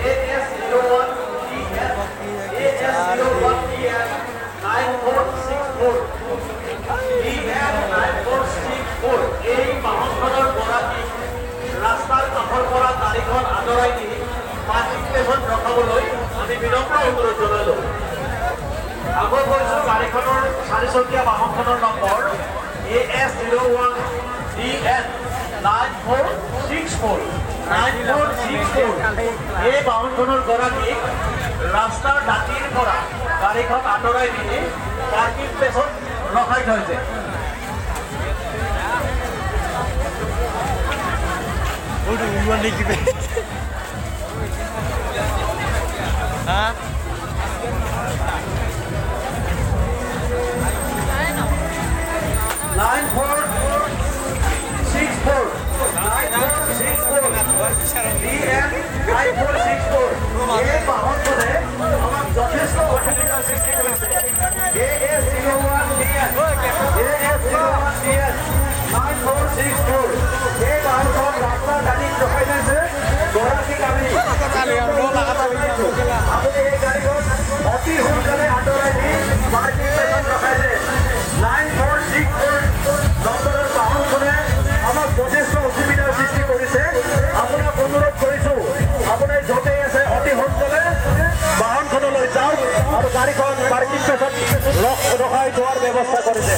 S 01 D N, A S 01 D N 9464, D N 9464। এই বাহনখনৰ গৰাকীক ৰাস্তাৰ কাষৰ পৰা গাড়ীখন আঁতৰাই দি পাৰ্কিং প্লেচত ৰখাবলৈ আমি বিনম্ৰ অনুৰোধ জনালোঁ। আকৌ কৈছোঁ, গাড়ীখনৰ, চাৰিচকীয়া বাহনখনৰ number A S 01 D N 9464, 9464। এই বাহনখনৰ গৰাকীক ৰাস্তাৰ দাঁতিৰ পৰা গাড়ীখন আঁতৰাই দি পাৰ্কিং প্লেচত ৰখাই থৈছে। ওলোৱা নেকি? হা। 9464, 9464, D N 9464। এই বাহনখনে আমাক যথেষ্ট অসুবিধাৰ সৃষ্টি কৰিছে। A S 01 D N, A S 01 D N 9464। এই বাহনখন ৰাস্তাৰ দাঁতিত ৰখাই থৈছে। গৰাকীক আমি, আপুনি এই গাড়ীখন অতি সোনকালে আঁতৰাই দি পাৰ্কিং প্লেচত ৰখাইছে। 9464 নম্বৰৰ বাহনখনে আমাক যথেষ্ট অসুবিধাৰ সৃষ্টি কৰিছে। আপোনাক অনুৰোধ কৰিছোঁ, আপুনি য'তেই আছে অতি সোনকালে বাহনখনলৈ যাওক আৰু গাড়ীখন পাৰ্কিং প্লেচত ৰখাই থোৱাৰ ব্যৱস্থা কৰিছে।